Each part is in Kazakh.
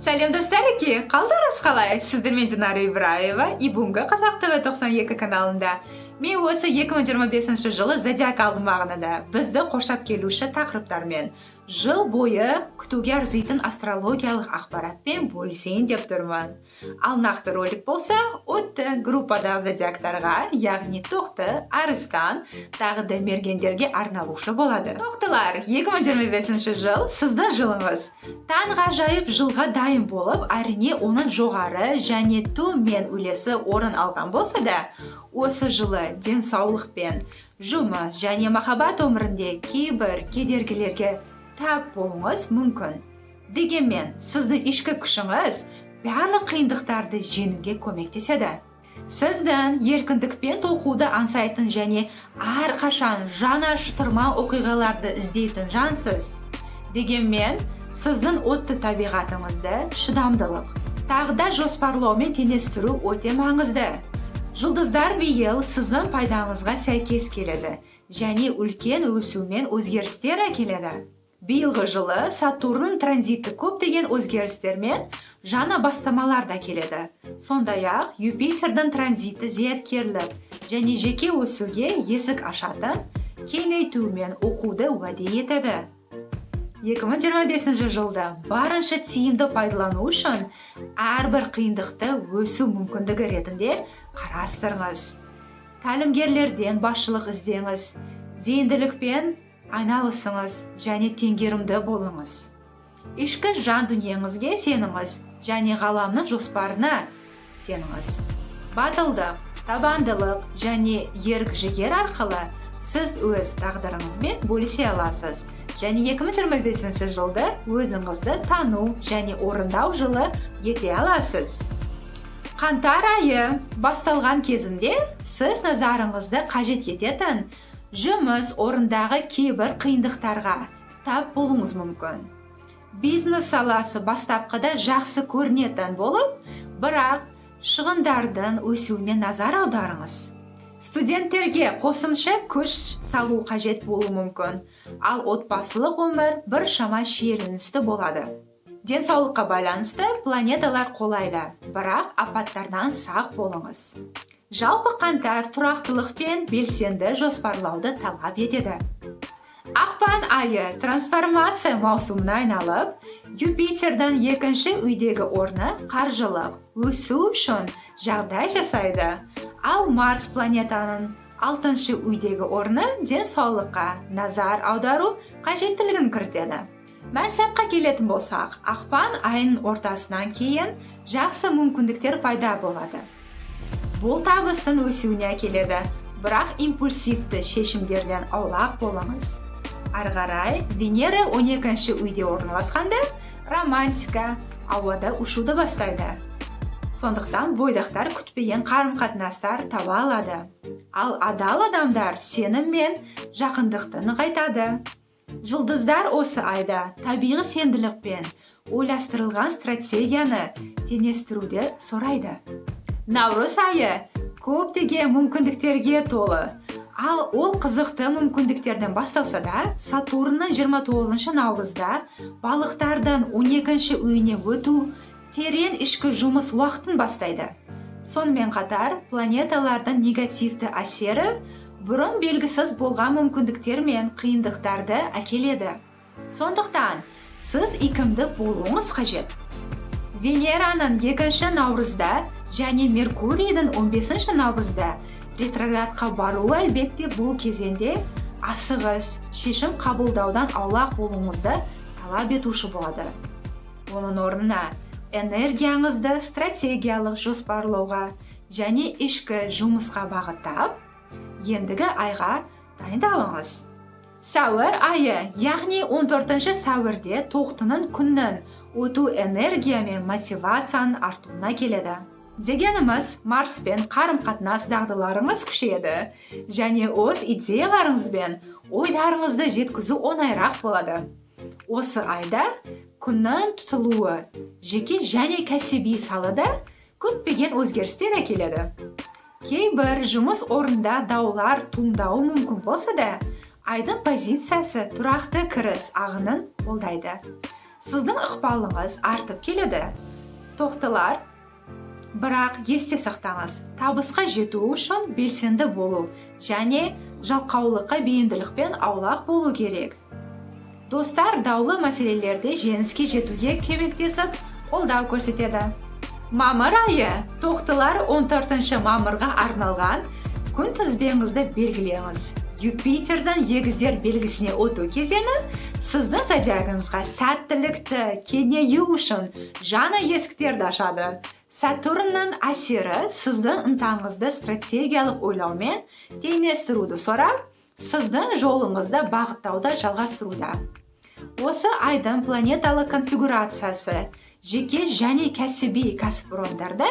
Сәлем, достарики! Қалдарыңыз қалай? Сіздермен Динара Ибраева и бүгінгі Қазақ ТВ 92 каналында мен осы 2025 жылы зодиакалды мағынада бізді қоршап келуші тақырыптармен, жыл бойы күтуге арзитын астрологиялық ақпаратпен бөлісейін деп тұрмын. Ал нақты ролик болса, отты группадағы зодиактарға, яғни тоқты, арыстан, тағы да мергендерге арналушы болады. Тоқтылар, 2025 жыл сіздің жылыңыз. Таңғажайып жылға дайын болып, әрине, оның жоғары және төмен үлесі орын алған болса да, осы жылы денсаулық пен жұмыс және махаббат өмірінде кейбір кедергілерге тап болуыңыз мүмкін. Дегенмен сіздің ішкі күшіңіз барлық қиындықтарды жеңуге көмектеседі. Сіздің еркіндікпен толқуды аңсайтын және әрқашан жанашырма оқиғаларды іздейтін жансыз. Дегенмен сіздің отты табиғатыңызды шыдамдылық, тағы да жоспарлаумен теңестіру өте маңызды. Жұлдыздар биыл сіздің пайдаңызға сәйкес келеді және үлкен өсу мен өзгерістер әкеледі. Биылғы жылы Сатурнның транзиті көптеген өзгерістер мен жаңа бастамалар да келеді. Сондай-ақ Юпитердің транзиті зияткерлік және жеке өсуге есік ашатын кеңейту мен оқуды уәде етеді. 2025 жылды барынша тиімді пайдалану үшін әрбір қиындықты өсу мүмкіндігі ретінде қарастырыңыз. Тәлімгерлерден басшылық іздеңіз, зейінділікпен айналысыңыз және теңгерімді болыңыз. Ішкі жан дүниеңізге сеніңіз және ғаламның жоспарына сеніңіз. Батылдық, табандылық және ерік жігер арқылы сіз өз тағдырыңызбен бөлісе аласыз және 2025 жылды өзіңізді тану және орындау жылы ете аласыз. Қаңтар айы басталған кезінде сіз назарыңызды қажет ететін жұмыс орындағы кейбір қиындықтарға тап болуыңыз мүмкін. Бизнес саласы бастапқыда жақсы көрінетін болып, бірақ шығындардың өсуіне назар аударыңыз. Студенттерге қосымша күш салу қажет болуы мүмкін, ал отбасылық өмір біршама шиеленісті болады. Денсаулыққа байланысты планеталар қолайлы, бірақ апаттардан сақ болыңыз. Жалпы, қаңтар тұрақтылық пен белсенді жоспарлауды талап етеді. Ақпан айы трансформация маусымына айналып, Юпитердің екінші үйдегі орны қаржылық өсу үшін жағдай жасайды, ал Марс планетаның алтыншы үйдегі орны денсаулыққа назар аудару қажеттілігін кірітеді. Мансапқа келетін болсақ, ақпан айының ортасынан кейін жақсы мүмкіндіктер пайда болады. Бұл табыстың өсуіне әкеледі, бірақ импульсивті шешімдерден аулақ болыңыз. Ары қарай Венера 12 үйде орналасқанда, романтика ауада ұшуды бастайды. Сондықтан бойдақтар күтпеген қарым қатынастар таба алады, ал адал адамдар сенім мен жақындықты нығайтады. Жұлдыздар осы айда табиғи сенімділік пен ойластырылған стратегияны теңестіруді сұрайды. Наурыз айы көптеген мүмкіндіктерге толы. Ал ол қызықты мүмкіндіктерден басталса да, Сатурнның 29 наурызда балықтардың 12 үйіне өту терең ішкі жұмыс уақытын бастайды. Сонымен қатар планеталардың негативті әсері бұрын белгісіз болған мүмкіндіктер мен қиындықтарды әкеледі. Сондықтан сіз икемді болуыңыз қажет. Венераның 2 наурызда және Меркурийдің 15 наурызда ретроградқа баруы, әлбетте, бұл кезеңде асығыс шешім қабылдаудан аулақ болуыңызды талап етуші болады. Оның орнына энергияңызды стратегиялық жоспарлауға және ішкі жұмысқа бағыттап, ендігі айға дайындалыңыз. Сәуір айы, яғни 14 сәуірде тоқтының күннің өту энергия мен мотивацияның артуына келеді. Дегеніміз, Марспен қарым қатынас дағдыларыңыз күшейеді және өз идеяларыңыз бен ойларыңызды жеткізу оңайырақ болады. Осы айда күннің тұтылуы жеке және кәсіби салада күтпеген өзгерістер әкеледі. Кейбір жұмыс орнында даулар туындауы мүмкін болса да, айдың позициясы тұрақты кіріс ағынын қолдайды. Сіздің ықпалыңыз артып келеді. Тоқтылар, бірақ есте сақтаңыз, табысқа жету үшін белсенді болу және жалқаулыққа бейімділікпен аулақ болу керек. Достар даулы мәселелерде жеңіске жетуге көмектесіп, қолдау көрсетеді. Мамыр айы. Тоқтылар, 14 мамырға арналған күн тізбеңізді белгілеңіз. Юпитердің Егіздер белгісіне өту кезеңі сіздің зодиагыңызға сәттілікті кеңею үшін жаңа есіктерді ашады. Сатурнның әсері сіздің ынтаңызды стратегиялық ойлаумен теңестіруді сұрап, сіздің жолыңызды бағыттауды жалғастыруда. Осы айдың планеталық конфигурациясы жеке және кәсіби кәсіпорындарда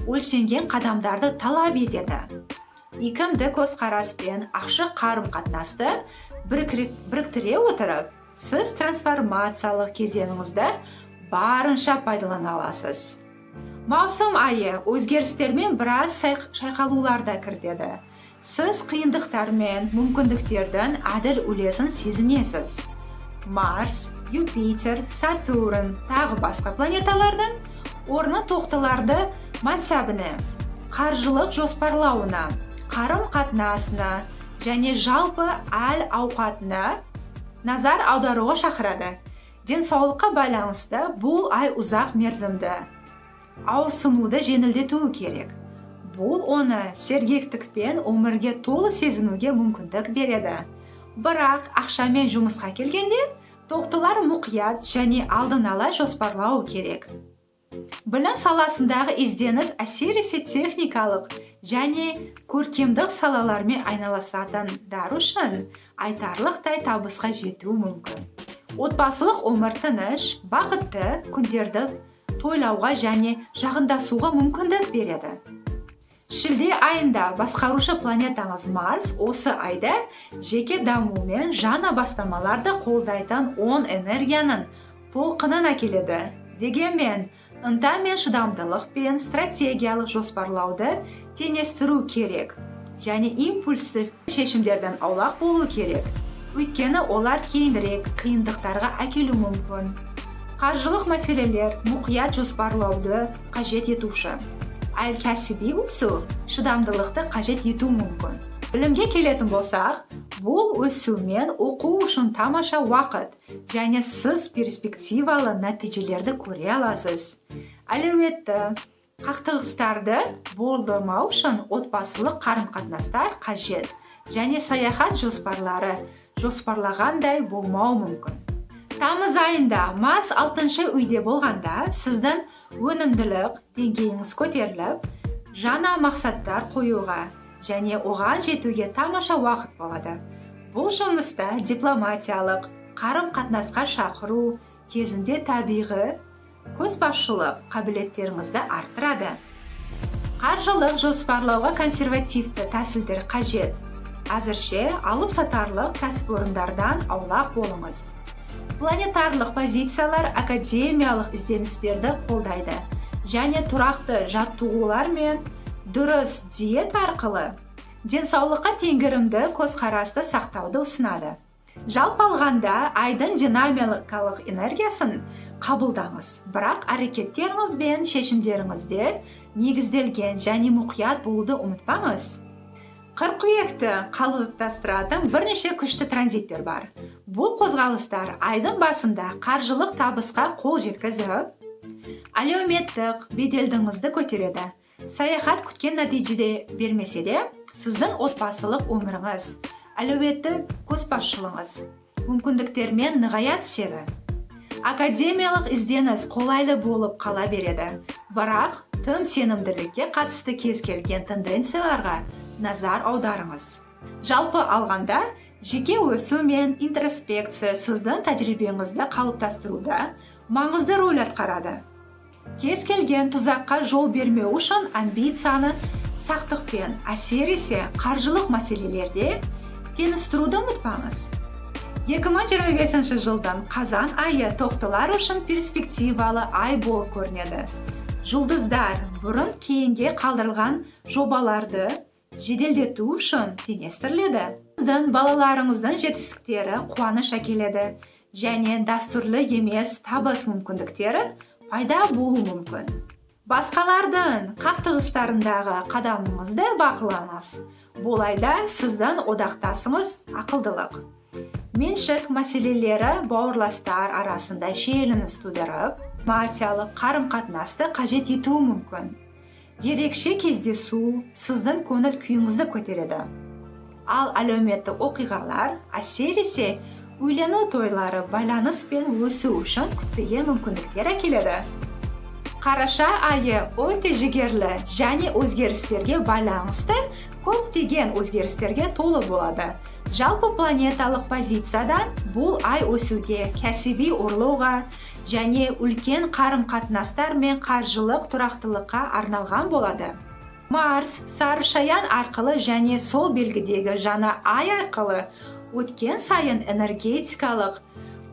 өлшенген қадамдарды талап етеді. Икемді көзқарас пен ашық қарым-қатынасты біріктіре отырып, сіз трансформациялық кезеңіңізді барынша пайдалана аласыз. Маусым айы өзгерістермен біраз шайқалулар да кіртеді. Сіз қиындықтар мен мүмкіндіктердің әділ үлесін сезінесіз. Марс, Юпитер, Сатурн, тағы басқа планеталардың орны тоқтыларды мансабына, қаржылық жоспарлауына, қарым қатынасына және жалпы әл ауқатына назар аударуға шақырады. Денсаулыққа байланысты бұл ай ұзақ мерзімді ауырсынуды жеңілдетуі керек. Бұл оны сергектікпен өмірге толы сезінуге мүмкіндік береді. Бірақ ақша мен жұмысқа келгенде, тоқтылар мұқият және алдын ала жоспарлау керек. Білім саласындағы ізденіс, әсіресе техникалық және көркемдік салалармен айналысатындар үшін, айтарлықтай табысқа жетуі мүмкін. Отбасылық өмір тыныш, бақытты күндерді тойлауға және жақындасуға мүмкіндік береді. Шілде айында басқарушы планетаңыз Марс осы айда жеке даму мен жаңа бастамаларды қолдайтын оң энергияның толқынын әкеледі. Дегенмен ынта мен шыдамдылық пен стратегиялық жоспарлауды теңестіру керек және импульсті шешімдерден аулақ болу керек, өйткені олар кейінірек қиындықтарға әкелуі мүмкін. Қаржылық мәселелер мұқият жоспарлауды қажет етуші, ал кәсіби өсу шыдамдылықты қажет етуі мүмкін. Білімге келетін болсақ, бұл өсу мен оқу үшін тамаша уақыт және сіз перспективалы нәтижелерді көре аласыз. Әлеуетті қақтығыстарды болдырмау үшін отбасылық қарым-қатынастар қажет және саяхат жоспарлары жоспарлағандай болмауы мүмкін. Тамыз айында Марс алтыншы үйде болғанда, сіздің өнімділік деңгейіңіз көтеріліп, жаңа мақсаттар қоюға және оған жетуге тамаша уақыт болады. Бұл жұмыста дипломатиялық қарым қатынасқа шақыру кезінде табиғи көзбасшылық қабілеттеріңізді арттырады. Қаржылық жоспарлауға консервативті тәсілдер қажет. Әзірше алып сатарлық кәсіпорындардан аулақ болыңыз. Планетарлық позициялар академиялық ізденістерді қолдайды және тұрақты жаттығулар мен дұрыс диета арқылы денсаулыққа теңгерімді көзқарасты сақтауды ұсынады. Жалпы алғанда, айдың динамикалық энергиясын қабылдаңыз, бірақ әрекеттеріңіз бен шешімдеріңізде негізделген және мұқият болуды ұмытпаңыз. Қыркүйекті қалыптастыратын бірнеше күшті транзиттер бар. Бұл қозғалыстар айдың басында қаржылық табысқа қол жеткізіп, әлеуметтік беделіңізді көтереді. Саяхат күткен нәтиже бермесе де, сіздің отбасылық өміріңіз, әлеуетті көзбасшылығыңыз мүмкіндіктермен нығая түседі. Академиялық ізденіс қолайлы болып қала береді, бірақ тым сенімділікке қатысты кез келген тенденцияларға назар аударыңыз. Жалпы алғанда, жеке өсу мен интроспекция сіздің тәжірибеңізді қалыптастыруда маңызды рөл атқарады. Кез келген тұзаққа жол бермеу үшін амбицияны сақтықпен, әсіресе қаржылық мәселелерде, теңестіруді ұмытпаңыз. 2025 жылдың қазан айы тоқтылар үшін перспективалы ай болып көрінеді. Жұлдыздар бұрын кейінге қалдырылған жобаларды жеделдету үшін теңестіріледі. Сіздің балаларыңыздың жетістіктері қуаныш әкеледі. Және дәстүрлі емес табыс мүмкіндіктері пайда болуы мүмкін. Басқалардың қақтығыстарындағы қадамыңызды бақылаңыз. Бұл айда сіздің одақтасыңыз ақылдылық. Меншік мәселелері бауырластар арасында шиеленіс тудырып, дипломатиялық қарым-қатынасты қажет етуі мүмкін. Ерекше кездесу сіздің көңіл күйіңізді көтереді. Ал әлеуметтік оқиғалар, әсіресе үйлену тойлары, байланыс пен өсу үшін күтпеген мүмкіндіктер әкеледі. Қараша айы өте жігерлі және өзгерістерге байланысты көптеген өзгерістерге толы болады. Жалпы планеталық позициядан бұл ай өсуге, кәсіби өрлеуге және үлкен қарым-қатынастар мен қаржылық тұрақтылыққа арналған болады. Марс Сарышаян арқылы және сол белгідегі жаңа ай арқылы өткен сайын энергетикалық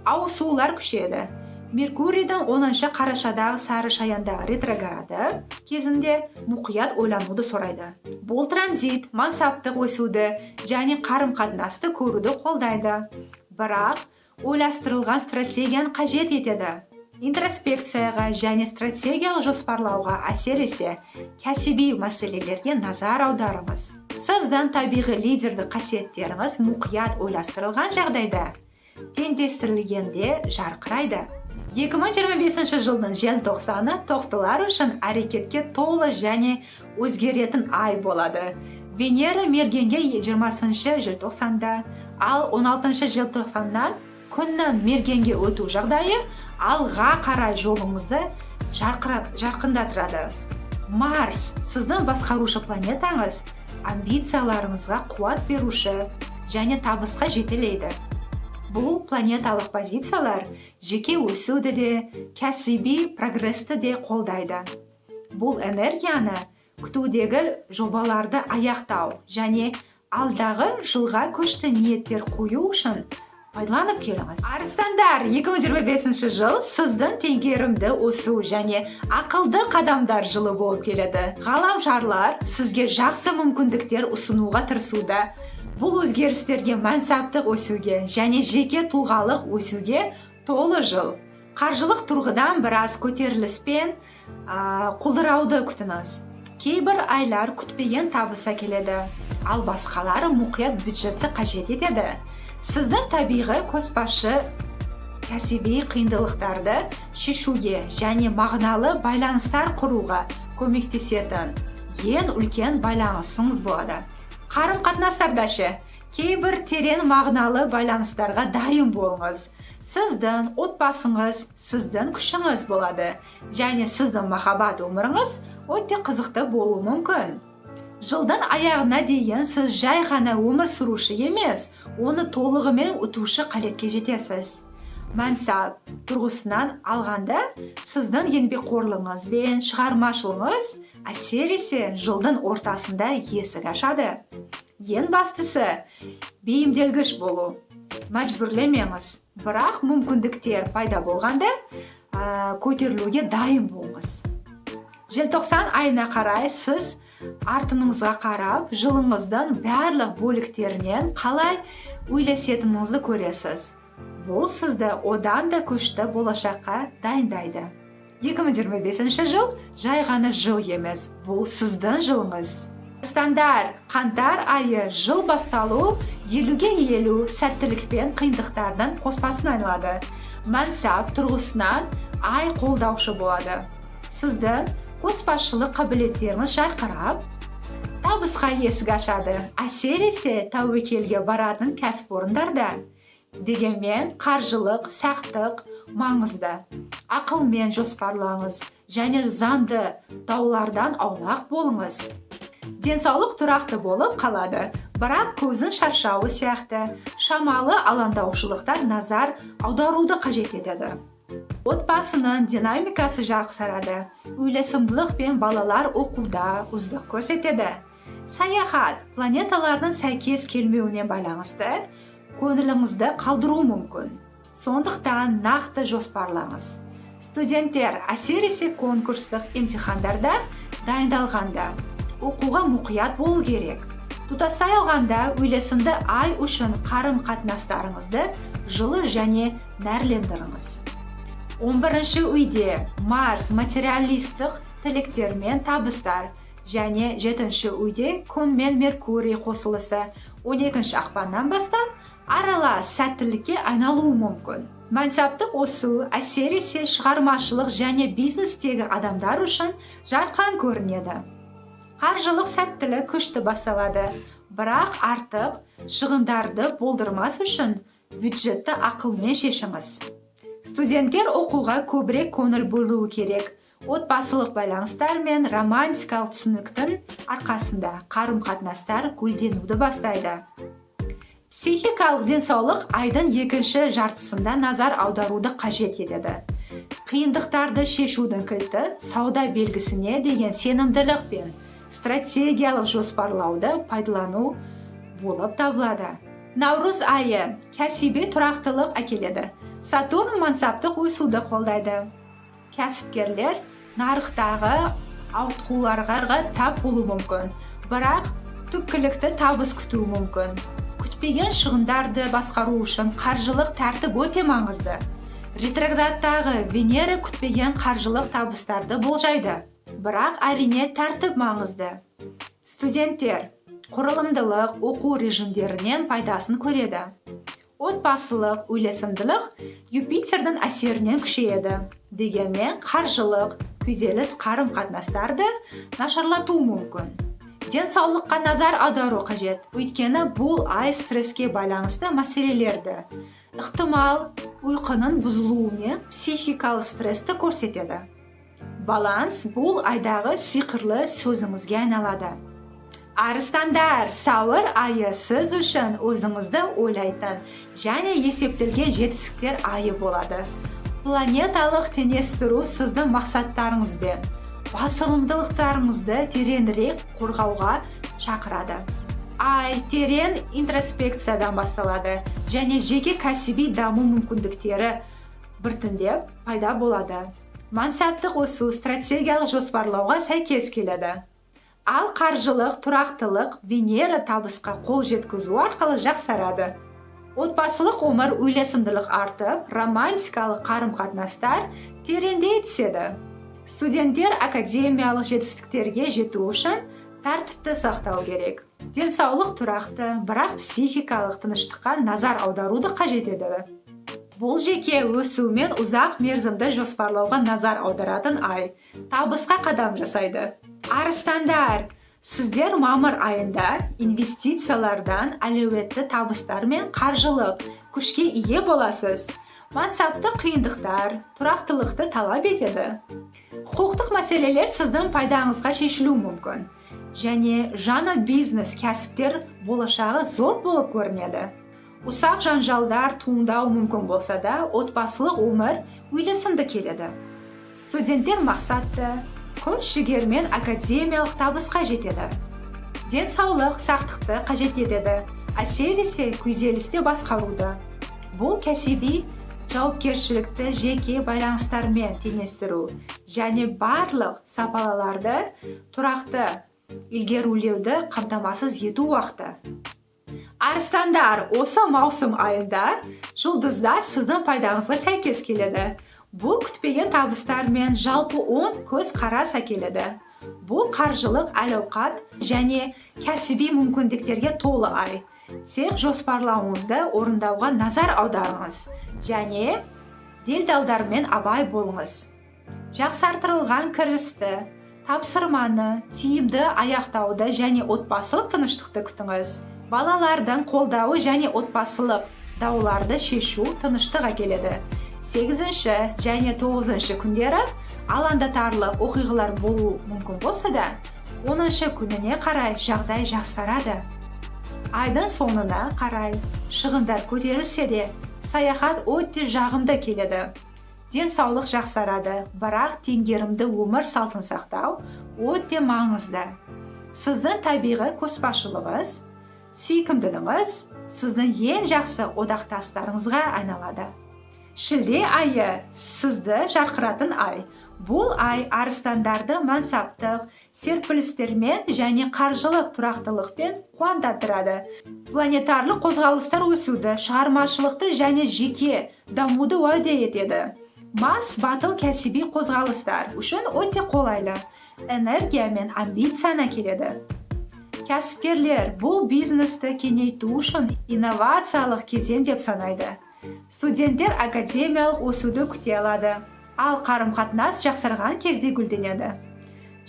ауысулар күшейеді. Меркурийдің 10 қарашадағы Сарышаяндағы ретрограды кезінде мұқият ойлануды сұрайды. Бұл транзит мансаптық өсуді және қарым-қатынасты көруді қолдайды, бірақ ойластырылған стратегияны қажет етеді. Интроспекцияға және стратегиялық жоспарлауға, әсіресе кәсіби мәселелерге назар аударыңыз. Сіздің табиғи лидерлік қасиеттеріңіз мұқият ойластырылған жағдайда теңдестірілгенде жарқырайды. 2025 жылдың желтоқсаны тоқтылар үшін әрекетке толы және өзгеретін ай болады. Венера Мергенге 20 желтоқсанда, ал 16 желтоқсаннан Күннің Мергенге өту жағдайы алға қарай жолыңызды жарқындатырады. Марс, сіздің басқарушы планетаңыз, амбицияларыңызға қуат беруші және табысқа жетелейді. Бұл планеталық позициялар жеке өсуді де, кәсіби прогрессті де қолдайды. Бұл энергияны күтудегі жобаларды аяқтау және алдағы жылға күшті ниеттер қою үшін пайдаланып келіңіз. Арыстандар, 2025 жыл сіздің теңгерімді өсу және ақылды қадамдар жылы болып келеді. Ғаламшарлар сізге жақсы мүмкіндіктер ұсынуға тырысуда. Бұл өзгерістерге, мансаптық өсуге және жеке тұлғалық өсуге толы жыл. Қаржылық тұрғыдан біраз көтеріліс пен құлдырауды күтіңіз. Кейбір айлар күтпеген табыс әкеледі, ал басқалары мұқият бюджетті қажет етеді. Сіздің табиғи көшбасшы кәсіби қиындықтарды шешуге және мағыналы байланыстар құруға көмектесетін ең үлкен байланысыңыз болады. Қарым қатынастарда ше? Кейбір терең мағыналы байланыстарға дайын болыңыз. Сіздің отбасыңыз сіздің күшіңіз болады және сіздің махаббат өміріңіз өте қызықты болуы мүмкін. Жылдың аяғына дейін сіз жай ғана өмір сүруші емес, оны толығымен өтуші қалетке жетесіз. Мансап тұрғысынан алғанда, сіздің еңбекқорлығыңыз бен шығармашылығыңыз, әсіресе жылдың ортасында есік ашады. Ең бастысы — бейімделгіш болу. Мәжбүрлемеңіз, бірақ мүмкіндіктер пайда болғанда көтерілуге дайын болыңыз. Желтоқсан айына қарай сіз артыңызға қарап, жылыңыздың барлық бөліктерінен қалай үйлесетініңізді көресіз. Бұл сізді одан да күшті болашаққа дайындайды. 2025 жыл жай ғана жыл емес, бұл сіздің жылыңыз. Арыстандар, қаңтар айы жыл басталу 50-ге 50 сәттілік пен қиындықтардың қоспасына айналады. Мансап тұрғысынан ай қолдаушы болады. Сіздің көшбасшылық қабілеттеріңіз жарқырап, табысқа есік ашады, әсіресе тәуекелге баратын кәсіпорындарда. Дегенмен қаржылық сақтық маңызды. Ақылмен жоспарлаңыз және заңды даулардан аулақ болыңыз. Денсаулық тұрақты болып қалады, бірақ көздің шаршауы сияқты шамалы алаңдаушылықтар назар аударуды қажет етеді. Отбасының динамикасы жақсарады, үйлесімділік пен балалар оқуда үздік көрсетеді. Саяхат планеталардың сәйкес келмеуіне байланысты көңіліңізді қалдыруы мүмкін, сондықтан нақты жоспарлаңыз. Студенттер, әсіресе конкурстық емтихандарда дайындалғанда, оқуға мұқият болу керек. Тұтастай алғанда, үйлесімді ай үшін қарым-қатынастарыңызды жылы және нәрлендіріңіз. 11-ші үйде Марс материалистік тілектер мен табыстар және 7-ші үйде Күн мен Меркурий қосылысы 12 ақпаннан бастап аралас сәттілікке айналуы мүмкін. Мансаптық өсу әсіресе шығармашылық және бизнестегі адамдар үшін жарқын көрінеді. Қаржылық сәттілік күшті басталады, бірақ артық шығындарды болдырмас үшін бюджетті ақылмен шешіңіз. Студенттер оқуға көбірек көңіл бөлуі керек. Отбасылық байланыстар мен романтикалық түсініктің арқасында қарым-қатынастар гүлденуді бастайды. Психикалық денсаулық айдың екінші жартысында назар аударуды қажет етеді. Қиындықтарды шешудің кілті сауда белгісіне деген сенімділік пен стратегиялық жоспарлауды пайдалану болып табылады. Наурыз айы кәсіби тұрақтылық әкеледі. Сатурн мансаптық өсуді қолдайды. Кәсіпкерлер нарықтағы ауытқуларға тап болуы мүмкін, бірақ түпкілікті табыс күтуі мүмкін. Күтпеген шығындарды басқару үшін қаржылық тәртіп өте маңызды. Ретроградтағы Венера күтпеген қаржылық табыстарды болжайды, бірақ әрине тәртіп маңызды. Студенттер құрылымдылық оқу режимдерінен пайдасын көреді. Отбасылық үйлесімділік Юпитердің әсерінен күшейеді. Дегенмен қаржылық күйзеліс қарым-қатынастарды нашарлатуы мүмкін. Денсаулыққа назар аудару қажет, өйткені бұл ай стресске байланысты мәселелерді, ықтимал ұйқының бұзылуы мен психикалық стрессті көрсетеді. Баланс бұл айдағы сиқырлы сөзіңізге айналады. Арыстандар, сәуір айы сіз үшін өзіңізді ойлайтын және есептелген жетістіктер айы болады. Планеталық теңестіру сіздің мақсаттарыңыз бен басымдылықтарыңызды тереңірек қорғауға шақырады. Ай терең интроспекциядан басталады және жеке кәсіби даму мүмкіндіктері біртіндеп пайда болады. Мансаптық өсу стратегиялық жоспарлауға сәйкес келеді. Ал қаржылық тұрақтылық Венера табысқа қол жеткізу арқылы жақсарады. Отбасылық өмір үйлесімділік артып, романтикалық қарым-қатынастар тереңдей түседі. Студенттер академиялық жетістіктерге жету үшін тәртіпті сақтау керек. Денсаулық тұрақты, бірақ психикалық тыныштыққа назар аударуды қажет етеді. Бұл жеке өсу мен ұзақ мерзімді жоспарлауға назар аударатын ай. Табысқа қадам жасайды. Арыстандар, сіздер мамыр айында инвестициялардан әлеуетті табыстар мен қаржылық күшке ие боласыз. Мансаптық қиындықтар тұрақтылықты талап етеді. Құқықтық мәселелер сіздің пайдаңызға шешілуі мүмкін. Және жаңа бизнес кәсіптер болашағы зор болып көрінеді. Ұсақ жанжалдар туындауы мүмкін болса да, отбасылық өмір үйлесімді келеді. Студенттер мақсатты, күш жігермен академиялық табысқа жетеді. Денсаулық сақтықты қажет етеді, әсіресе күйзелісте басқаруды. Бұл кәсіби жауапкершілікті жеке байланыстармен теңестіру және барлық сапаларды тұрақты ілгерулеуді қамтамасыз ету уақыты. Арыстандар, осы маусым айында жұлдыздар сіздің пайдаңызға сәйкес келеді. Бұл күтпеген табыстар мен жалпы оң көз қарас әкеледі. Бұл қаржылық әл-ауқат және кәсіби мүмкіндіктерге толы ай. Тек жоспарлауыңызды орындауға назар аударыңыз және делдалдармен абай болыңыз. Жақсартылған кірісті, тапсырманы тиімді аяқтауды және отбасылық тыныштықты күтіңіз. Балалардың қолдауы және отбасылық дауларды шешу тыныштық әкеледі. 8-ші және 9-шы күндері алаңдатарлық оқиғалар болуы мүмкін болса да, 10-шы күніне қарай жағдай жақсарады. Айдың соңына қарай шығындар көтерілсе де, саяхат өте жағымды келеді. Денсаулық жақсарады, бірақ теңгерімді өмір салтын сақтау өте маңызды. Сіздің табиғи көшбасшылығыңыз, сүйкімділігіңіз сіздің ең жақсы одақтастарыңызға айналады. Шілде айы сізді жарқыратын ай. Бұл ай арыстандарды мансаптық серпілістермен және қаржылық тұрақтылықпен қуантады. Планетарлық қозғалыстар өсуді, шығармашылықты және жеке дамуды уәде етеді. Марс батыл кәсіби қозғалыстар үшін өте қолайлы энергия мен амбицияны әкеледі. Кәсіпкерлер бұл бизнесті кеңейту үшін инновациялық кезең деп санайды. Студенттер академиялық өсуді күте алады, ал қарым-қатынас жақсарған кезде гүлденеді.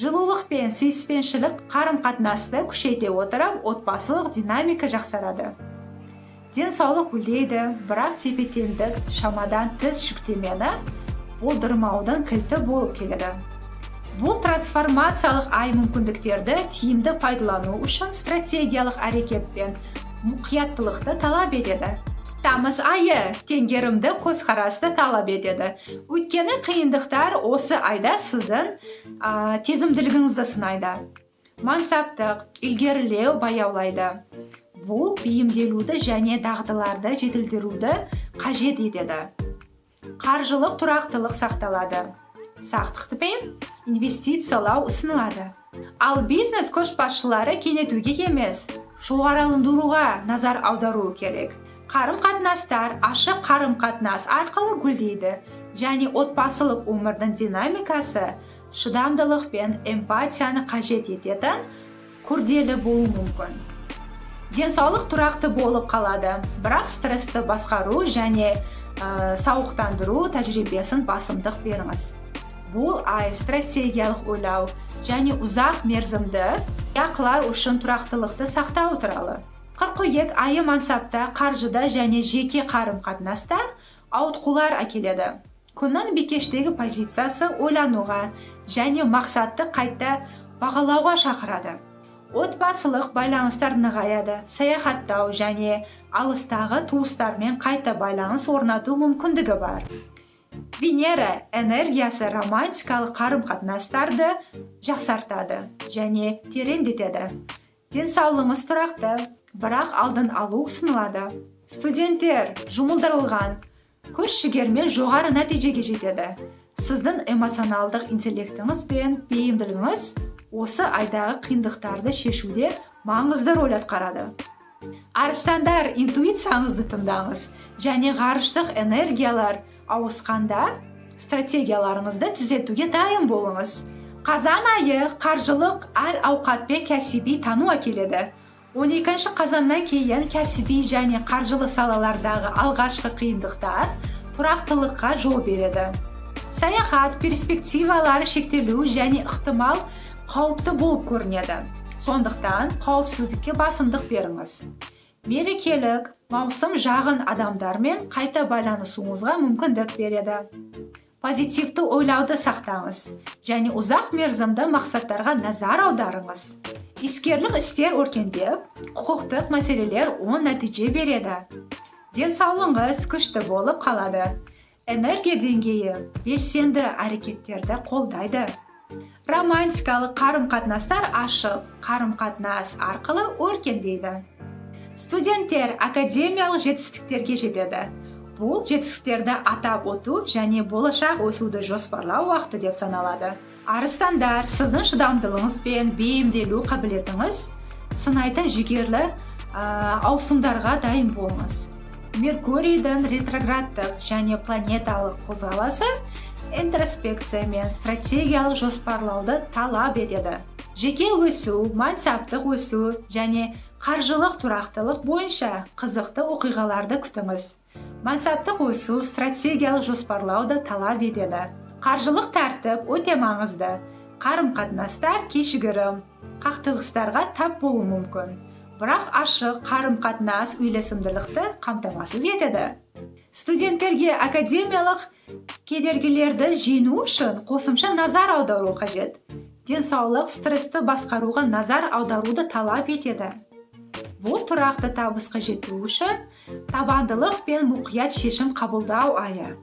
Жылулық пен сүйіспеншілік қарым-қатынасты күшейте отырып, отбасылық динамика жақсарады. Денсаулық гүлдейді, бірақ тепе-теңдік шамадан тыс жүктемені болдырмаудың кілті болып келеді. Бұл трансформациялық ай мүмкіндіктерді тиімді пайдалану үшін стратегиялық әрекет пен мұқияттылықты талап етеді. Тамыз айы теңгерімді көзқарасты талап етеді, өйткені қиындықтар осы айда сіздің төзімділігіңізді сынайды. Мансаптық ілгерілеу баяулайды. Бұл бейімделуді және дағдыларды жетілдіруді қажет етеді. Қаржылық тұрақтылық сақталады, сақтықпен инвестициялау ұсынылады, ал бизнес көшбасшылары кеңейтуге емес, жоғарыландыруға назар аударуы керек. Қарым қатынастар ашық қарым қатынас арқылы гүлдейді және отбасылық өмірдің динамикасы шыдамдылық пен эмпатияны қажет ететін күрделі болуы мүмкін. Денсаулық тұрақты болып қалады, бірақ стрессті басқару және сауықтандыру тәжірибесін басымдық беріңіз. Бұл ай стратегиялық ойлау және ұзақ мерзімді ақылар үшін тұрақтылықты сақтау туралы. Қыркүйек айы мансапта, қаржыда және жеке қарым қатынаста ауытқулар әкеледі. Күннің бикештегі позициясы ойлануға және мақсатты қайта бағалауға шақырады. Отбасылық байланыстар нығаяды, саяхаттау және алыстағы туыстармен қайта байланыс орнату мүмкіндігі бар. Венера энергиясы романтикалық қарым қатынастарды жақсартады және тереңдетеді. Денсаулығыңыз тұрақты, бірақ алдын алу ұсынылады. Студенттер жұмылдырылған күш жігермен жоғары нәтижеге жетеді. Сіздің эмоционалдық интеллектіңіз бен бейімділігіңіз осы айдағы қиындықтарды шешуде маңызды рөл атқарады. Арыстандар, интуицияңызды тыңдаңыз және ғарыштық энергиялар ауысқанда стратегияларыңызды түзетуге дайын болыңыз. Қазан айы қаржылық әл ауқат пен кәсіби тану әкеледі. 12 қазаннан кейін кәсіби және қаржылық салалардағы алғашқы қиындықтар тұрақтылыққа жол береді. Саяхат перспективалары шектелу және ықтимал қауіпті болып көрінеді, сондықтан қауіпсіздікке басымдық беріңіз. Мерекелік маусым жағын адамдармен қайта байланысуыңызға мүмкіндік береді. Позитивті ойлауды сақтаңыз және ұзақ мерзімді мақсаттарға назар аударыңыз. Іскерлік істер өркендеп, құқықтық мәселелер оң нәтиже береді. Денсаулығыңыз күшті болып қалады, энергия деңгейі белсенді әрекеттерді қолдайды. Романтикалық қарым қатынастар ашық қарым қатынас арқылы өркендейді. Студенттер академиялық жетістіктерге жетеді. Бұл жетістіктерді атап өту және болашақ өсуді жоспарлау уақыты деп саналады. Арыстандар, сіздің шыдамдылығыңыз бен бейімделу қабілетіңіз сынайтын жігерлі ауысымдарға дайын болыңыз. Меркурийдің ретроградтық және планеталық қозғалысы интроспекция мен стратегиялық жоспарлауды талап етеді. Жеке өсу, мансаптық өсу және қаржылық тұрақтылық бойынша қызықты оқиғаларды күтіңіз. Мансаптық өсу стратегиялық жоспарлауды талап етеді. Қаржылық тәртіп өте маңызды. Қарым қатынастар кешігірім қақтығыстарға тап болуы мүмкін, бірақ ашық қарым қатынас үйлесімділікті қамтамасыз етеді. Студенттерге академиялық кедергілерді жеңу үшін қосымша назар аудару қажет. Денсаулық стрессті басқаруға назар аударуды талап етеді. Бұл тұрақты табысқа жету үшін табандылық пен мұқият шешім қабылдау айы.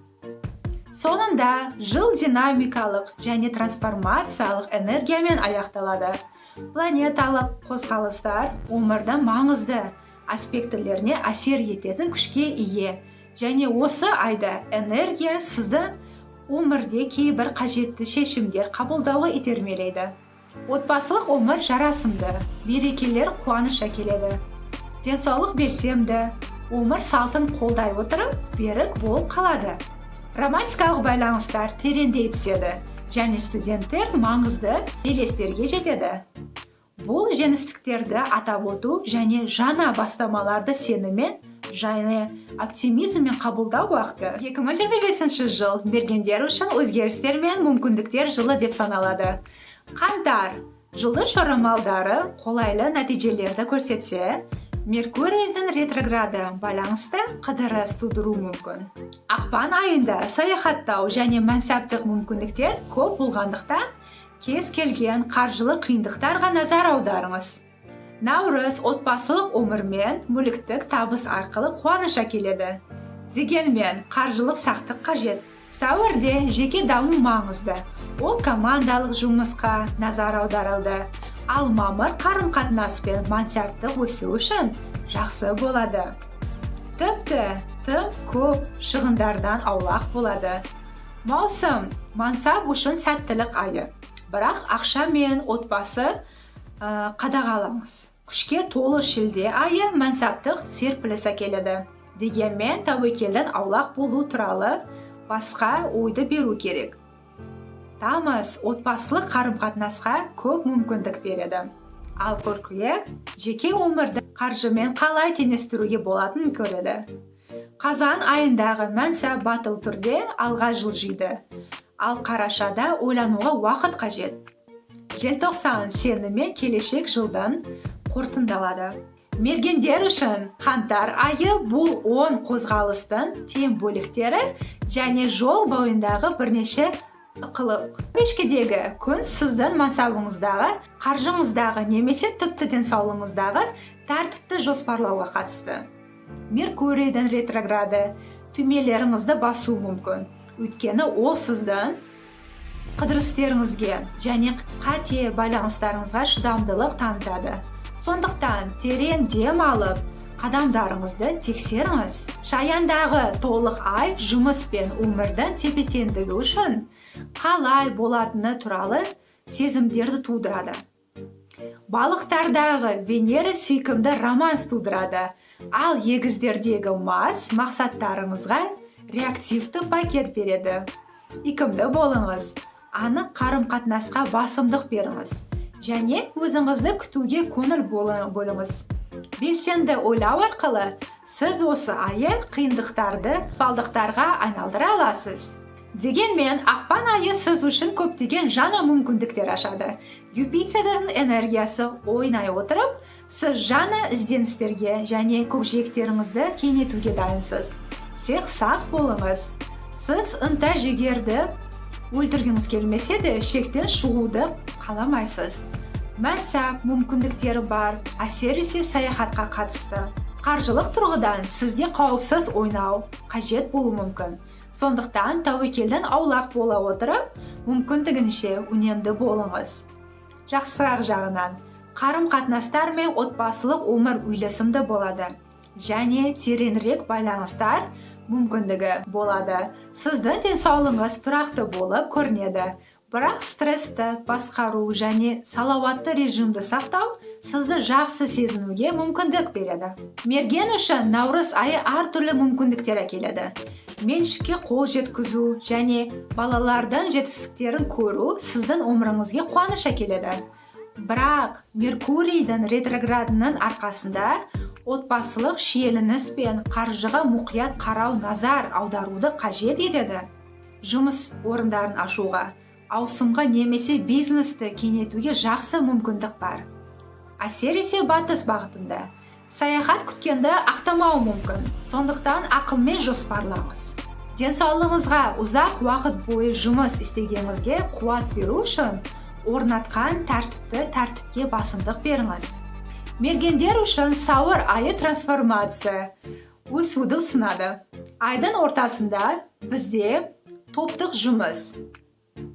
Соңында жыл динамикалық және трансформациялық энергиямен аяқталады. Планеталық қозғалыстар өмірдің маңызды аспектілеріне әсер ететін күшке ие және осы айда энергия сізді Өмірде кейбір қажетті шешімдер қабылдауға итермелейді. Отбасылық өмір жарасымды, мерекелер қуаныш әкеледі. Денсаулық белсенді өмір салтын қолдай отырып, берік болып қалады. Романтикалық байланыстар тереңдей түседі және студенттер маңызды белестерге жетеді. Бұл жеңістіктерді атап өту және жаңа бастамаларды сеніммен және оптимизммен қабылдау уақыты. 2025 жыл мергендер үшін өзгерістер мен мүмкіндіктер жылы деп саналады. Қаңтар жұлдыз жорамалдары қолайлы нәтижелерді көрсетсе, Меркурийдің ретрограды байланысты қыдырыс тудыруы мүмкін. Ақпан айында саяхаттау және мансаптық мүмкіндіктер көп болғандықтан, кез келген қаржылық қиындықтарға назар аударыңыз. Наурыз отбасылық өмір мен мүліктік табыс арқылы қуаныш әкеледі. Дегенмен қаржылық сақтық қажет. Сәуірде жеке даму маңызды. Ол командалық жұмысқа назар аударылды. Ал мамыр қарым-қатынас пен мансаптық өсу үшін жақсы болады. Тіпті тым көп шығындардан аулақ болады. Маусым мансап үшін сәттілік айы. Бірақ ақша мен отбасы қадағалаңыз. Күшке толы шілде айы мансаптық серпіліс әкеледі. Дегенмен тәуекелден аулақ болу туралы басқа ойды беру керек. Тамыз отбасылық қарым-қатынасқа көп мүмкіндік береді. Ал қыркүйек жеке өмірді қаржымен қалай теңестіруге болатынын көреді. Қазан айындағы мансап батыл түрде алға жылжиды. Ал қарашада ойлануға уақыт қажет. Желтоқсан сенімен келешек жылдан қорытындалады. Мергендер үшін қаңтар айы бұл 10 қозғалыстың тең бөліктері және жол бойындағы бірнеше ықылық. Мешкедегі күн сіздің мансабыңыздағы, қаржыңыздағы немесе тіпті денсаулығыңыздағы тәртіпті жоспарлауға қатысты. Меркурийдің ретрограды түймелеріңізді басуы мүмкін. Өйткені ол сіздің қыдырыстеріңізге және қате байланыстарыңызға шыдамдылық танытады. Сондықтан терең дем алып, қадамдарыңызды тексеріңіз. Шаяндағы толық ай жұмыс пен өмірдің тепе-теңдігі үшін қалай болатыны туралы сезімдерді тудырады. Балықтардағы Венера сүйкімді романс тудырады, ал егіздердегі Марс мақсаттарыңызға реактивті пакет береді. Икемді болыңыз, анық қарым-қатынасқа басымдық беріңіз және өзіңізді күтуге көңіл бөліңіз. Белсенді ойлау арқылы сіз осы айы қиындықтарды балдықтарға айналдыра аласыз. Дегенмен ақпан айы сіз үшін көптеген жаңа мүмкіндіктер ашады. Юпитердің энергиясы ойнай отырып, сіз жаңа ізденістерге және көкжиектеріңізді кеңейтуге дайынсыз. Тек сақ болыңыз. Сіз ынта жігерді өлтіргіңіз келмесе де, шектен шығуды қаламайсыз. Мансап мүмкіндіктері бар, әсіресе саяхатқа қатысты. Қаржылық тұрғыдан сізге қауіпсіз ойнау қажет болуы мүмкін. Сондықтан тәуекелден аулақ бола отырып, мүмкіндігінше үнемді болыңыз. Жақсырақ жағынан, қарым-қатынастар мен отбасылық өмір үйлесімді болады және тереңірек байланыстар мүмкіндігі болады. Сіздің денсаулығыңыз тұрақты болып көрінеді. Бірақ стрессті басқару және салауатты режимді сақтау сізді жақсы сезінуге мүмкіндік береді. Мерген үшін наурыз айы әртүрлі мүмкіндіктер әкеледі. Меншікке қол жеткізу және балалардың жетістіктерін көру сіздің өміріңізге қуаныш әкеледі. Бірақ Меркурийдің ретроградының арқасында отбасылық шиеленіс пен қаржыға мұқият қарау назар аударуды қажет етеді. Жұмыс орындарын ашуға, ауысымға немесе бизнесті кеңейтуге жақсы мүмкіндік бар. Әсіресе батыс бағытында. Саяхат күткенді ақтамауы мүмкін. Сондықтан ақылмен жоспарлаңыз. Денсаулығыңызға ұзақ уақыт бойы жұмыс істегеніңізге қуат беру үшін орнатқан тәртіпті тәртіпке басымдық беріңіз. Мергендер үшін сәуір айы трансформация, өсуді ұсынады. Айдың ортасында бізде топтық жұмыс,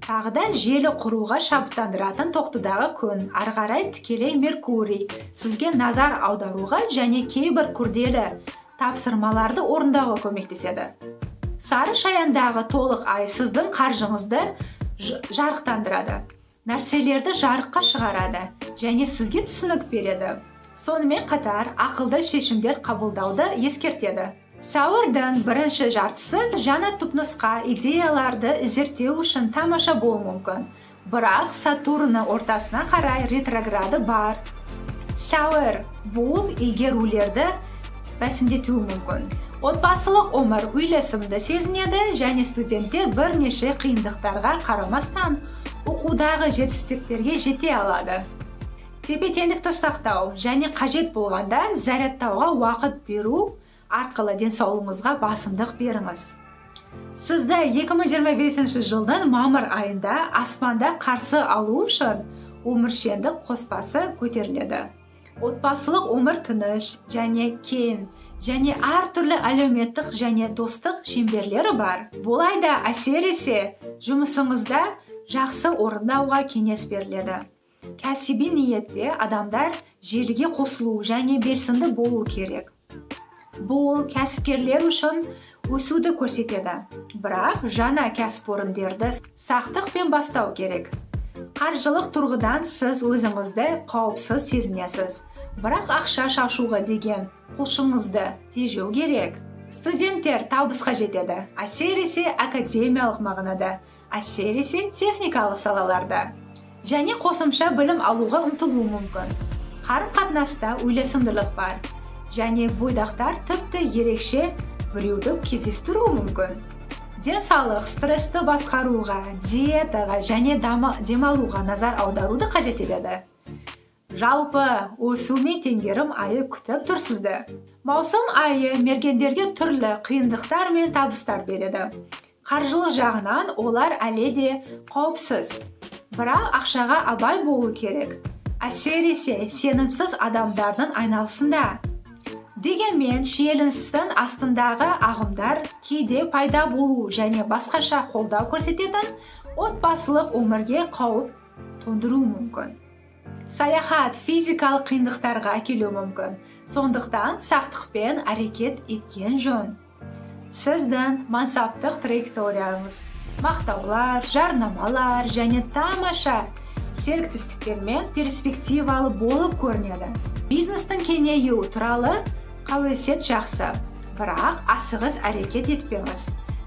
тағы да желі құруға шабыттандыратын тоқтыдағы күн, ары қарай тікелей Меркурий сізге назар аударуға және кейбір күрделі тапсырмаларды орындауға көмектеседі. Сары шаяндағы толық ай сіздің қаржыңызды жарықтандырады, нәрселерді жарыққа шығарады және сізге түсінік береді. Сонымен қатар ақылды шешімдер қабылдауды ескертеді. Сәуірдің бірінші жартысы жаңа түпнұсқа идеяларды зерттеу үшін тамаша болуы мүмкін, бірақ Сатурнның ортасына қарай ретрограды бар. Сәуір бұл ілгерулерді бәсеңдетуі мүмкін. Отбасылық өмір үйлесімді сезінеді және студенттер бірнеше қиындықтарға қарамастан оқудағы жетістіктерге жете алады. Тепе-теңдікті сақтау және қажет болғанда зарядтауға уақыт беру арқылы денсаулығыңызға басымдық беріңіз. Сізді 2025 жылдың мамыр айында аспанда қарсы алу үшін өміршеңдік қоспасы көтеріледі. Отбасылық өмір тыныш және кең және әртүрлі әлеуметтік және достық шеңберлері бар. Бұл айда әсіресе жұмысыңызда жақсы орындауға кеңес беріледі. Кәсіби ниетте адамдар желіге қосылу және белсенді болу керек. Бұл кәсіпкерлер үшін өсуді көрсетеді, бірақ жаңа кәсіпорындарды сақтықпен бастау керек. Қаржылық тұрғыдан сіз өзіңізді қауіпсіз сезінесіз, бірақ ақша шашуға деген құлшынысыңызды тежеу керек. Студенттер табысқа жетеді, әсіресе академиялық мағынада, әсіресе техникалық салаларда, және қосымша білім алуға ұмтылуы мүмкін. Қарым қатынаста үйлесімділік бар және бойдақтар тіпті ерекше біреуді кездестіруі мүмкін. Денсаулық стрессті басқаруға, диетаға және демалуға назар аударуды қажет етеді. Жалпы, өсу мен теңгерім айы күтіп тұр сізді. Маусым айы мергендерге түрлі қиындықтар мен табыстар береді. Қаржылық жағынан олар әлі де қауіпсіз, бірақ ақшаға абай болу керек, әсіресе сенімсіз адамдардың айналасында. Дегенмен шиеленістің астындағы ағымдар кейде пайда болу және басқаша қолдау көрсететін отбасылық өмірге қауіп төндіруі мүмкін. Саяхат физикалық қиындықтарға әкелуі мүмкін, сондықтан сақтықпен әрекет еткен жөн. Сіздің мансаптық траекторияңыз мақтаулар, жарнамалар және тамаша серіктестіктермен перспективалы болып көрінеді. Бизнестің кеңеюі туралы қауесет жақсы, бірақ асығыс әрекет етпеңіз,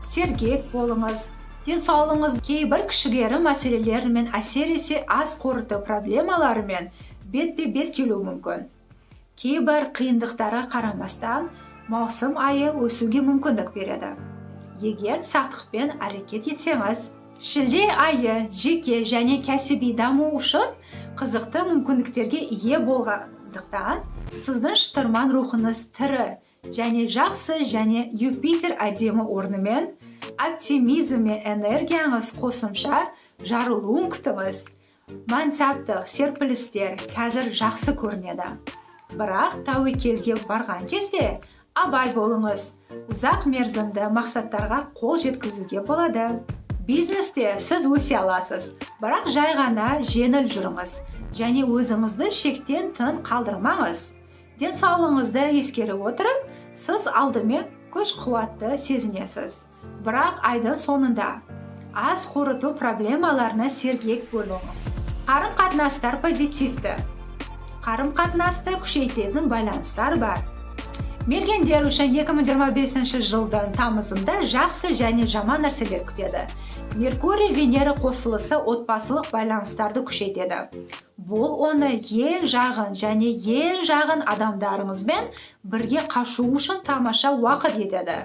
сергек болыңыз. Денсаулығыңыз кейбір кішігірім мәселелермен, әсіресе ас қорыту проблемаларымен бетпе-бет келуі мүмкін. Кейбір қиындықтарға қарамастан, маусым айы өсуге мүмкіндік береді, егер сақтықпен әрекет етсеңіз. Шілде айы жеке және кәсіби даму үшін қызықты мүмкіндіктерге ие болғандықтан, сіздің шытырман рухыңыз тірі және жақсы және Юпитер әдемі орнымен оптимизм мен энергияңыз қосымша жарылуын күтіңіз. Мансаптық серпілістер қазір жақсы көрінеді, бірақ тәуекелге барған кезде абай болыңыз. Ұзақ мерзімді мақсаттарға қол жеткізуге болады. Бизнесте сіз өсе аласыз, бірақ жай ғана жеңіл жүріңіз және өзіңізді шектен тыс қалдырмаңыз. Денсаулығыңызды ескере отырып, сіз алдымен күш қуатты сезінесіз, бірақ айдың соңында ас қорыту проблемаларына сергек болыңыз. Қарым қатынастар позитивті, қарым қатынасты күшейтетін байланыстар бар. Мергендер үшін 2025 жылдың тамызында жақсы және жаман нәрселер күтеді. Меркурий Венера қосылысы отбасылық байланыстарды күшейтеді. Бұл оны ең жақын және ең жақын адамдарыңызбен бірге қашу үшін тамаша уақыт етеді.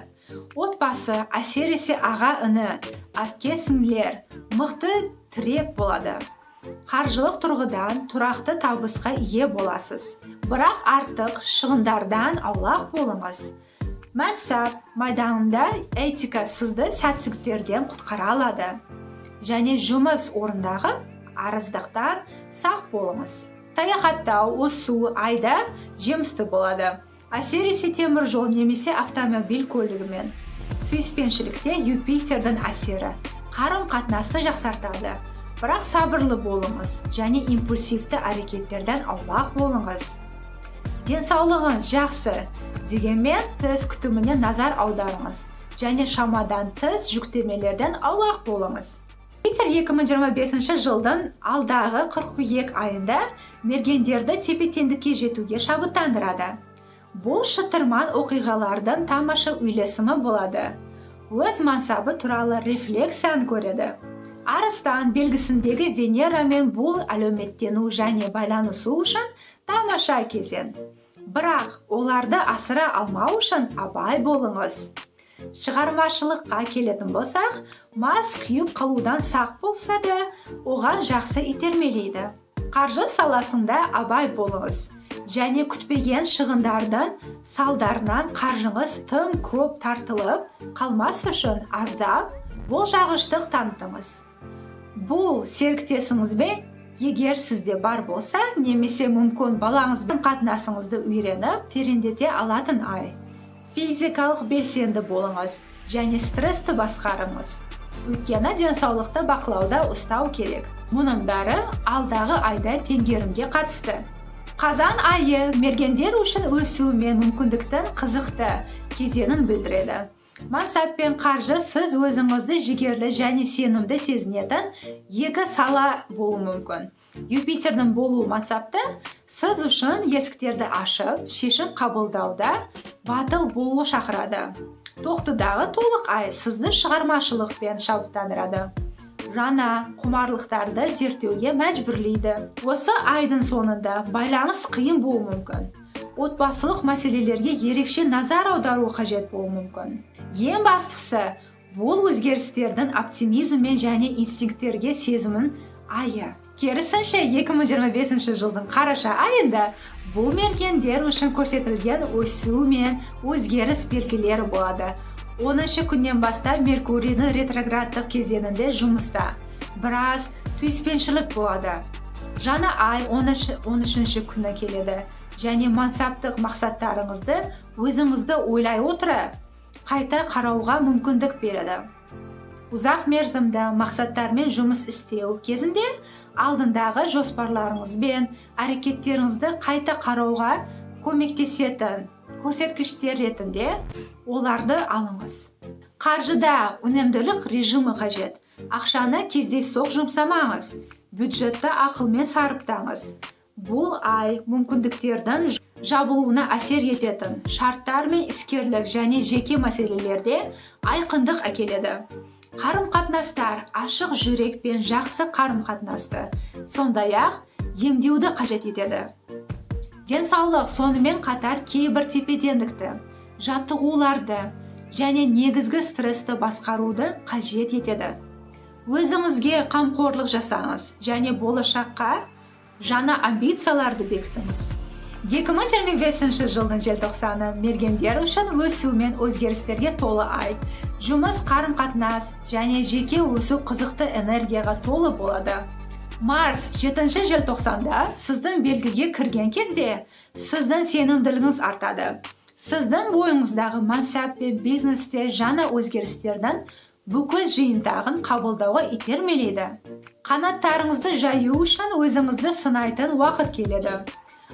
Отбасы, әсіресе аға іні, әпке сіңлілер мықты тірек болады. Қаржылық тұрғыдан тұрақты табысқа ие боласыз, бірақ артық шығындардан аулақ болыңыз. Мансап майданында этика сізді сәтсіздіктерден құтқара алады және жұмыс орнындағы араздықтан сақ болыңыз. Саяхаттау осы айда жемісті болады, әсіресе темір жол немесе автомобиль көлігімен. Сүйіспеншілікте Юпитердің әсері қарым қатынасты жақсартады, бірақ сабырлы болыңыз және импульсивті әрекеттерден аулақ болыңыз. Денсаулығыңыз жақсы, дегенмен тіс күтіміне назар аударыңыз Және шамадан тыс жүктемелерден аулақ болыңыз. Юпитер 2025 жылдың алдағы қыркүйек айында мергендерді тепе-теңдікке жетуге шабыттандырады. Бұл шытырман оқиғалардың тамаша үйлесімі болады. Өз мансабы туралы рефлексияны көреді. Арыстан белгісіндегі Венерамен бұл әлеуметтену және байланысу үшін тамаша кезең. Бірақ оларды асыра алмау үшін абай болыңыз. Шығармашылыққа келетін болсақ, Марс күйіп қалудан сақ болса да, оған жақсы итермелейді. Қаржы саласында абай болыңыз және күтпеген шығындардың салдарынан қаржыңыз тым көп тартылып қалмас үшін аздап болжағыштық танытыңыз. Бұл серіктесіңізбен, егер сізде бар болса, немесе мүмкін балаңызбен қатынасыңызды үйреніп, тереңдете алатын ай. Физикалық белсенді болыңыз және стрессті басқарыңыз, өйткені денсаулықты бақылауда ұстау керек. Мұның бәрі алдағы айда теңгерімге қатысты. Қазан айы мергендер үшін өсу мен мүмкіндіктің қызықты кезеңін білдіреді. Мансап пен қаржы сіз өзіңізді жігерлі және сенімді сезінетін екі сала болуы мүмкін. Юпитердің болуы мансапты сіз үшін есіктерді ашып, шешім қабылдауда батыл болуға шақырады. Тоқтыдағы толық ай сізді шығармашылықпен шабыттандырады, жаңа құмарлықтарды зерттеуге мәжбүрлейді. Осы айдың соңында байланыс қиын болуы мүмкін. Отбасылық мәселелерге ерекше назар аудару қажет болуы мүмкін. Ең бастысы, бұл өзгерістердің оптимизммен және инстинкттерге сезімін айы. Керісінше, 2025 жылдың қараша айында бұл мергендер үшін көрсетілген өсу мен өзгеріс белгілері болады. 10 күннен бастап Меркурийдің ретроградтық кезеңінде жұмыста біраз түйіспеншілік болады. Жаңа ай 13 күні келеді және мансаптық мақсаттарыңызды өзіңізді ойлай отыра қайта қарауға мүмкіндік береді. Ұзақ мерзімді мақсаттармен жұмыс істеу кезінде алдындағы жоспарларыңыз бен әрекеттеріңізді қайта қарауға көмектесетін көрсеткіштер ретінде оларды алыңыз. Қаржыда үнемділік режимі қажет. Ақшаны кездейсоқ жұмсамаңыз, бюджетті ақылмен сарыптаңыз. Бұл ай мүмкіндіктердің жабылуына әсер ететін шарттар мен іскерлік және жеке мәселелерде айқындық әкеледі. Қарым қатынастар ашық жүрек пен жақсы қарым қатынасты, сондай ақ емдеуді қажет етеді. Денсаулық сонымен қатар кейбір тепе теңдікті, жаттығуларды және негізгі стрессті басқаруды қажет етеді. Өзіңізге қамқорлық жасаңыз және болашаққа жаңа амбицияларды бекітіңіз. 2025 жылдың желтоқсаны мергендер үшін өсу мен өзгерістерге толы ай. Жұмыс, қарым қатынас және жеке өсу қызықты энергияға толы болады. Марс 7 желтоқсанда сіздің белгіге кірген кезде сіздің сенімділігіңіз артады. Сіздің бойыңыздағы мансап пен бизнесте жаңа өзгерістердің бүкіл жиынтығын қабылдауға итермелейді. Қанаттарыңызды жаю үшін өзіңізді сынайтын уақыт келеді.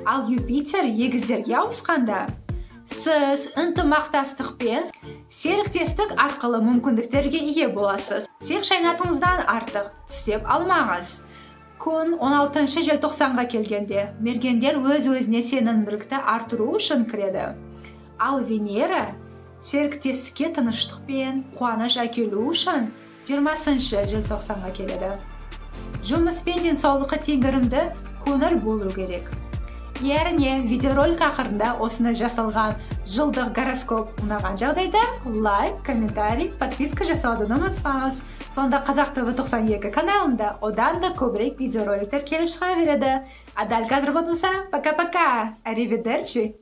Ал Юпитер егіздерге ауысқанда сіз ынтымақтастық пен серіктестік арқылы мүмкіндіктерге ие боласыз. Тек шайнатыңыздан артық тістеп алмаңыз. Күн 16 желтоқсанға келгенде мергендер өз өзіне сенімділікті арттыру үшін кіреді. Ал Венера серіктестікке тыныштық пен қуаныш әкелу үшін 20 желтоқсанға келеді. Жұмыс пен денсаулыққа теңгерімді көңіл болу керек. Яғни видеоролик ақырында осыны жасалған жылдық гороскоп ұнаған жағдайда лайк, комментарий, подписка жасауды ұмытпаңыз. Сонда Қазақ ТВ 92 каналында одан да көбірек видеороликтер келіп шыға береді. А дәл қазір болмаса, пока пока, ариведерчи.